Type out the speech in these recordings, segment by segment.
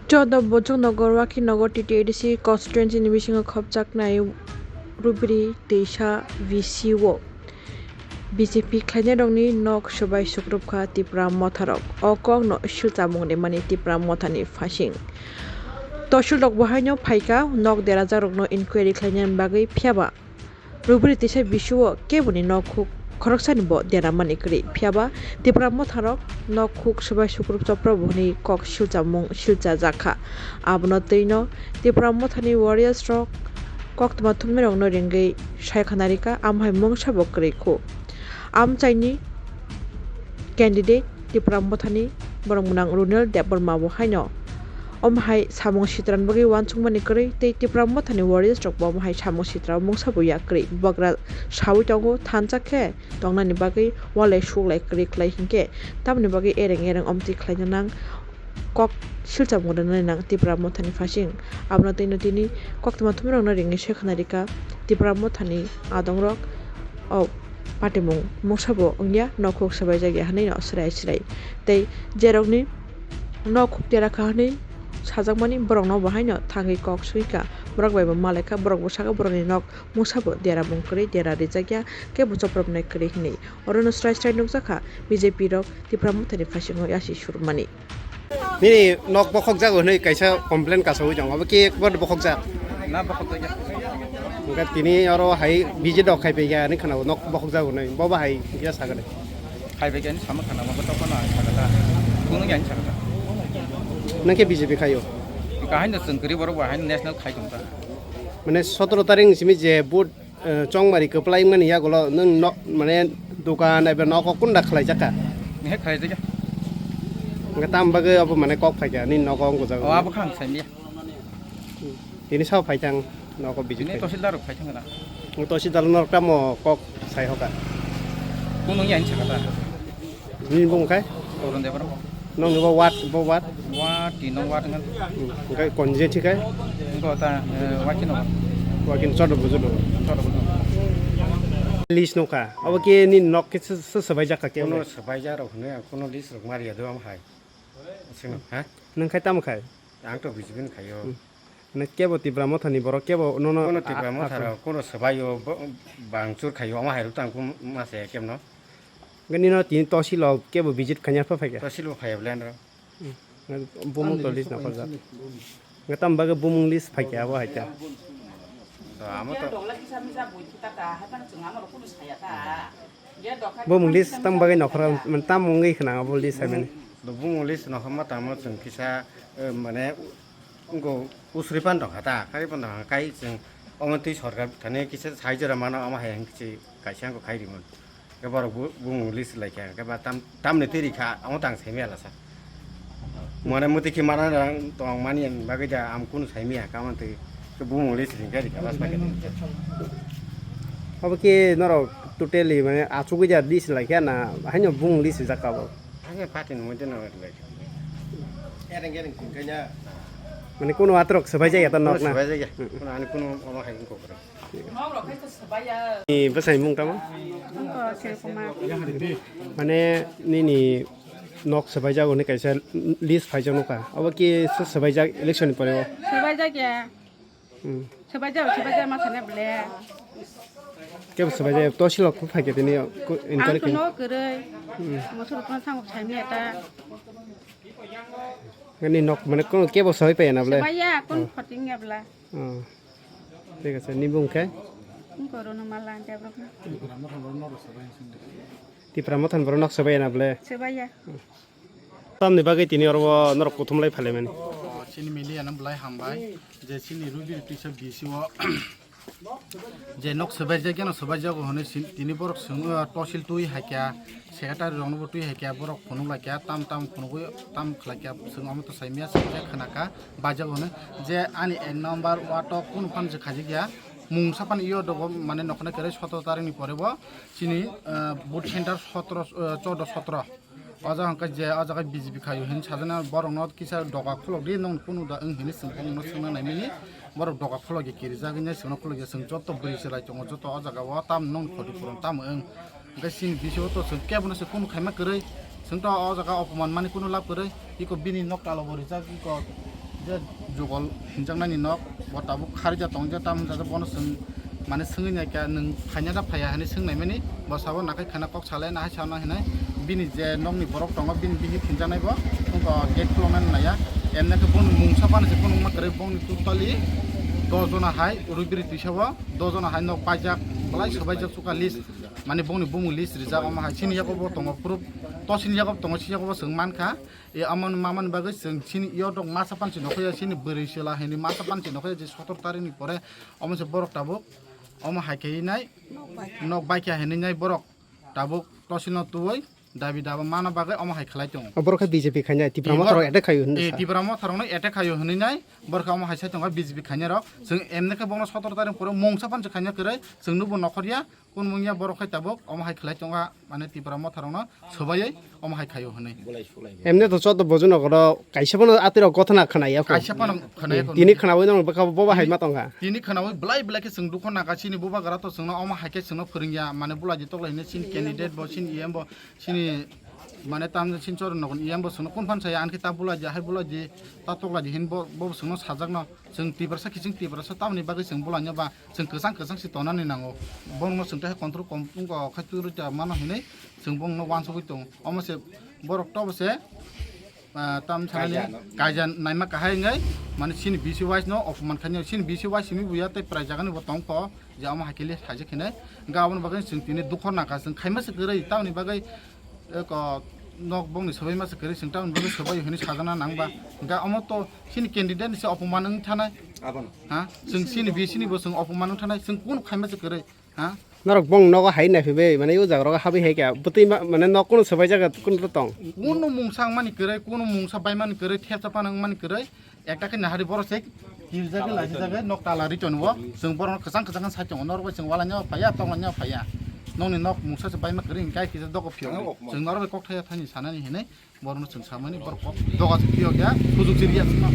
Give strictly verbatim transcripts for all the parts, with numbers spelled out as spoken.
Chodo Bochoknagar, Wakinagar T T A D C constituency ni bisingo khopjaknai Rubiri Teisa V C o B J P khlainairokni nok swbai sukrupkha Tipra Motharok. O kokno silchamung rimani Tipra Mothani phasing. Tosilrok bo haino phaikha nok derajakrokno inquiry khlainani bagwi, phiyaba Rubiri Teisa V C o keboni nok khuk khoroksani bo deramani kwrwi. Phiyaba Tipra Motharok nok khuk swbai sukrup chopra bo hwnwi kok silchamung silchajakha. Abono twino Tipra Mothani warriors rok koktwma thumnairokno ringwi sai khwnarikha, amo hai mungsa bo kwrwi khu. Amchaini candidate Tipra Mothani borok mwnang Runel Debbarma bo haino omo hai samung sitran bagwi uansukmani kwrwi tei Tipra Mothani warriors rok bo omo hai samung sitra o mungsa bo ya kwrwi. Bubagra saui tongo, thansa khe tongnani bagwi walai suklai kwrwi khlai hinkhe tamoni bagwi ereng ereng omtwi khlaina nang kok silchamung rwnani nang Tipra Mothani phasing. Abono twino tini koktwma thumnairokno ringwi se khwnarikha Tipra Mothani adongrok o patimung mungsa bo wngya, nok khuk swbaijakya hwnwi no swrai swrai. Tei jerokni nok khuk tera kha hwnwi sajakmani borokno bo haino thangwi kok swikha, borok bai bo malaikha, borok bo sakha borokni nok mungsa bo dera mung kwrwi dera rijakya, kebo chopropnai kwrwi hwnwi. Orono swrai swrai nukjakha B J P rok Tipra Mothani phasingo yasi surmani. Nini nok bokhok jago hinwi kaisa complaint kasaui tongo, abo khe ekbar bokhok jak? Na, bokhok jak. Hwnkhe tini oro hai visit rok khai phaikha hinwi khwnao, nok bokhok jago hinwi, bo bahai ya sagani? Khai phaikha hinwi sama khwnao, bo tokma no ang sakha ta. Kunu ya hinwi sakha ta. Nang khe B J P khaio? Kahai no chwng kwrwi borok bo hai national khai tong ta. Mane sotoro tarik ni simi je vote Eh, chongmari kwplai wngmani yagulo nwng nok, mane, dukan eba nogo kunda khlaijak kha? He, khlaijak kha. Hwnkhe tamo bagwi obo, mane, kok phaikha nini nogo wngkujagwi? O, abo kha ang saimya. Tini sao phaithang nogo visit khai? Tini tahsildar rok phaithang na. Tahsildar norok tamo kok sai hoka? Kunu ya hinwi sakha ta. Nini bumung khai? Torun Debra. Nong ni bo ward, bo ward? Ward, tin nong ward ngan. Hmm. Hwnkhe konje thikai? Hwnkhe ta, eh, Wakin nong. Wakin choddo bujo do. Choddo bujo. List nokha. Abo khe nini nok khe se, se swbaijak kha khe? Kuno swbaijak rok hwnwi ang kuno list rok mariya do am hai. Sino, ha? Nang khai tamo khai? Ang to B J P ni khaio. Hmm. Mane kebo Tipra Mothani borok kebo nono Kono Tipra a-, Motha a-, rok, kono swbaio, bo-, bangchur khaio, omo hai rok tang kum masa ya kemno. Gani no tini tosil o kebo visit khanya pha phaikha. Tosil o phaya blen ro. Hmm. Bumung to list na khorja. Gatam baga bumung list phaikha abo haikha. To amo to. Bumung list tam baga nokhora, man tam wngwi khna abo list hai mani. Bumung list nokhorma tamo chwng kisa, eh, mane Wngkha usuri phan tongkha ta, kari phan tongkha, kai chwng omo twi sorkar thani kisa sai jora mano, omo hai hwn kisi kaisa wngkha khai rimani. Khe borok bu-, bumung list lai kha, khe ba tam, tamni twi rikha, omo tang sai maya lasa. Mane muti khe mana rang tong mani bagwi da, am kunu sai maya, kamo twi khe bumung list ring khe rikha, bas paikha. Obo khe norok totally mane achugwi da list lai kha na, haino bumung list rijak kha bo? Haino party ni moddhe no lai kha. Ereng ereng tong khe na. Mane kunu atrok swbai jaya ta nok na? Swbai jaya. Hmm. Kunu ani kunu omo hai wngkha kwrwi. Ni bwsai mung tamo? Wngkha Srikumar. Mane nini nok swbai jago ni kaisa list phai jak nokha. Obo ki swbai jak election ni pore o? Swbai jak ya. Hmm. Swbaijak, swbaijak ma sana bole. Kebo swbaijak, tosil rok phai khe tini ko-, inquiry Ang khe. Kuno kwrwi. Hmm. Mosoro kuno thango saimya ta. Ani nok mane kuno kebo swbai paiya na bole? Swbaiya, kun Oh. Khoting ya bla. Oh. Thik ase, ni bung khe? Ang korono mala ang kebro. Tipra Mothan borok nok swbaiya na bole? Swbaiya. Tamni bagwi tini oro norok kuthum lai phailaimani? O, chini media no belai hambai je chini Rubiri Teisa B C o je nok swbaijak, geno swbaijago hwnwi sin-, tini borok swng, o, tosil twi hai kha, secretary rokno bo twi hai kha, borok phunuk lai kha, tam tam phunugwi tam khlai kha, swng omo to saimya, saimya khna kha, baijago hwnwi je ani ek number ward o kunu phan se khaijak ya, mungsa phan yo dogo, mane nokhornai kwrwi sotoro tarikni pore bo chini, o, booth center sotoro, o, chordo sotoro. O jaga hwnkhe je, o jaga B J P khaio hinwi sajana borokno kisa doga khulok di, nwng kunu da wng hinwi swng, bongno swngna naimani, borok doga khulok ya kirijak hinwi swngno khulok ya, swng joto bwrwi chwrai tongo, joto o jaga o tam nwng khoti puron tamo wng. Hwnkhe chini B C o to swng kebono se kunu khaima kwrwi, swng to o jaga opoman mani kunu lab kwrwi, iko bini nok talo bo rijak, iko Je jugol hinjaknani nok, bo tabuk kharijak tongo, je tamo hinjak bono chwng mane swngwi naikha, nwng phaina da phaiya hinwi swngnaimani, bo sabo nakhai khana kok salai nahai sana hinwi bini je nokni borok tongo, bini bihik hinjaknai bo wngkha gate khuloknani naiya. Emnekhe bono mungsa phano se phunukma kwrwi, bongni totally dos jona hai rubiri twisabo, dos jona hai nok paijak, belai swbaijak chuka list, mane bongni bumung list rijak, omo hai chini yago bo tongo proof, to chini yago tongo, chini yago bo chwng mankha. E, amoni mamani bagwi chwng chini yo dok masa panchi nokhoya, chini bwrwi chwla hinwi masa panchi nokhoya je sotor tarikni pore omo se borok tabuk omo hai khe nai nok baikha hinwi nai borok tabuk tosilno tuwi dabi daba mana bagwi omo hai khlai tongo. Borok khe B J P khainai Tipra Motha rok attack khaio hinwi sa. Tipra Motha rokno attack khaio hinwi nai borok khe omo hai sai tongo B J P khainai rok. Chwng emne khe bongno sotor tarikni pore mungsa panchi khaina kwrwi chwng nubo nokhorya. Kun mungya borok hai tabuk omo hai khlai tonga, mane Tipra Motha rokno swbaiwi omo hai khaio hinwi. Emne to joto bojo nokoro kaisa bono atwi rok gothana khwnaya kho. Kaisa phano khwnaya kho. Tini khwnawi nang bwkha boba hai ma tongkha. Tini khwnawi belai belai khe chwng dukho nangkha, chini bubagra to chwngno omo hai khe chwngno phwrwngya, mane bulaidi toklai hinwi chini candidate bo, chini E M bo, chini mane tam chini choro nokni E M bo chwngno kun phan saya, ankhe ta bulaidi hai bulaidi ta toklaidi hinwi bo, bo chwngno sajakno. Chwng Tiprasa kiching Tiprasa tamoni bagwi chwng bulaino ba chwng kwchang kwchang se tonani nango. Borokno chwng tei control kom wngkha khe twi rwui ta mano hinwi chwng borokno uansugui tongo. Omo se borok tobo se, ah, tam sanani kaijano, kaija naima kahai wngwi mane chini B C wise no opoman khainai, chini B C wise simi buya tei prai jagani bo tongkho je omo hai khe le saijak hinwi. Hwnkhe aboni bagwi chwng tini dukho nangkha, chwng khaima se kwrwi tamoni bagwi eko nok bongni swbai ma se kwrwi, chwng tamoni bagwi swbai hinwi sajana nangba. Hwnkhe omo to chini candidate ni se opoman wng thanai. Abono. Ha? Chwng chini B C ni bo chwng opoman wng thanai. Chwng kunu khaima se kwrwi. Ha? Norok bong nogo hai nai phaibai, mane o jaga rogo habwi hai kha. Bwtwi ma, mane nok kunu swbai jaga kunu to tong. Kunu mungsa wngmani kwrwi, kunu mungsa baimani kwrwi, thepsa phano wngmani kwrwi. Ekta khe nahari borok se kirjagwi lachijagwi nok tala ri tongo. Chwng borokno kwchang kwchang khe sai tongo. Norok bai chwng walaino phaiya, tonglaino phaiya. Nokni nok mungsa se baima kwrwi hwnkhe kisa dogo phiyok. Chwng norok bai kok thaya thani sanani hinwi. Borokno chwng samani borok kok doga se phiyok ya, sujuk se riya chwngno.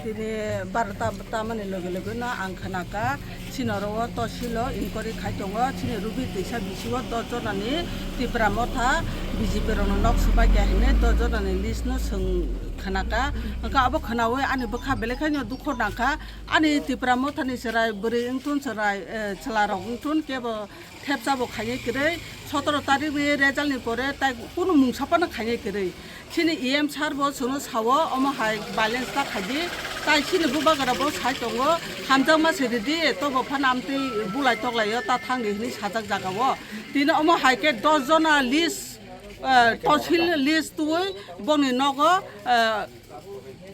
Tini barota tamani loge loge no ang khwnakha, chini oro o tosil o inquiry khai tongo, chini Rubi twisa bisingo dos jonani Tipra Motha B J P rokno nok swbaikha hinwi dos jonani list no chwng khwnakha. Hwnkhe abo khwnawi ani bwkha belai khaino dukho nangkha, ani Tipra Mothani chwrai bwrwi wngthun, chwrai, eh, chwla rok wngthun, kebo thepsa bo khainai kwrwi, sotoro tarikni result ni pore tai kunu mungsa phano khainai kwrwi. Chini E M sir bo chwngno sao, omo hai balance ta khaidi, tai chini bubagra bo sai tongo, hamjakma se ridi, tobo phano amtwi bulai toklaio, ta thangdi hinwi sajak jagao. Tini omo hai khe dos jona list, eh, tosil list twiwi bongni nogo, eh,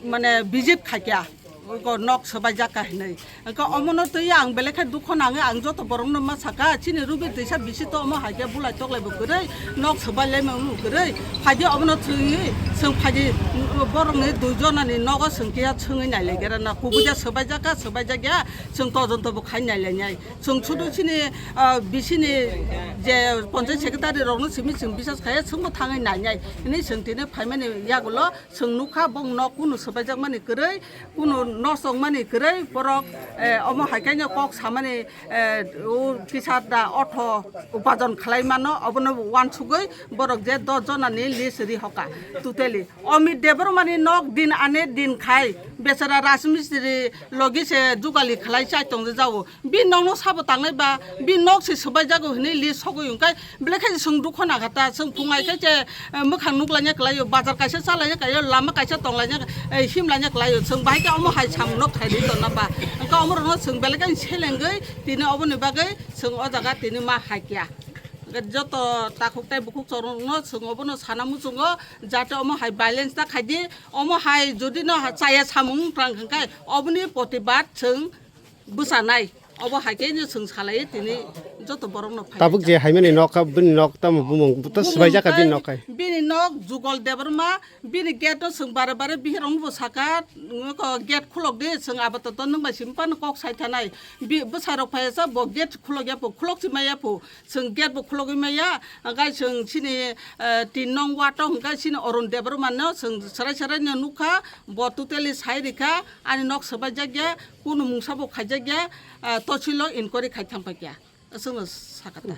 mane visit khaikha, go nok swbaijak kha hinwi. Hwnkhe omono twi ang belai khe dukho nangwi ang joto borokno ma sakha, chini Rubi twisa bisi to omo hai khe bulai toklai bo kwrwi, nok swbai lai mano kwrwi. Phaidi omono chwngwi, chwng phaidi borokni dui jonani nogo chwng kiya chwngwi nai lai khe rana, kubui ja swbaijak kha, swbaijak ya, chwng todonto bo khai nai lai nai. Chwng sudu chini, ah, bisini je ponchayat secretary rokno simi chwng bisas khaiya, chwngbo thangwi nai nai. Hwnwi chwng tini phaimani yagulo, chwng nukha, bong nok kunu swbaijakmani kwrwi, kunu nosongmani kwrwi, borok, eh, omo hai khe kok samani, eh, o kisa da ortho upajon khlai mano, obono uansugwi borok je dos jonani list ri hoka totally. Amit Debbarmani nok din ane din khai, bechara rajmistri logi se jugali khlai chai tong jao. Bini nokno sabo tangnai ba, bini nok se swbaijago hinwi list sogwi hwnkhe, belai khe chwng dukho nangkha ta, chwng phungai khe che, eh, mwkhang nuklaina kwlaio, bazar kaisa chalaina kwlaio, lama kaisa tonglaina, eh, himlaina kwlaio, chwng bahai khe omo hai samungno khairwi tongna ba. Hwnkhe omorokno chwng belai khe selengwi tini oboni bagwi chwng o jaga tini ma hai kya. Hwnkhe joto takhuk tei bukhuk chwrwngno chwng obono sana muchungo, jate omo hai violence ta khaidi, omo hai jodi no chaya samung wngkha hwnkhe oboni protibad chwng bwchanai, obo hai khe no chwng salai tini joto borok no phai. Tabuk je haimani nok kha, bini nok tamo bumung, buta swbaijak kha bini nok khai. Bini nok Jugal Debbarma, bini gate no chwng bare bare bihirok no bo saka, gate khulok di, chwng abo to nwng bai simi phano kok sai thanai. Bwsai rok phai sa bo gate khulok ya pho, khulok si maya pho, chwng gate bo khulogwi maya, hwnkhe chwng chini, eh, tin nong ward o hwnkhe chini Arun Debbarma no chwng chwrai chwrai no nukha, bo totally sai rikha, ani nok swbaijak ya, kunu mungsa bo khaijak ya, ah, tosil o inquiry khai thang paikha, chwngno sakha ta.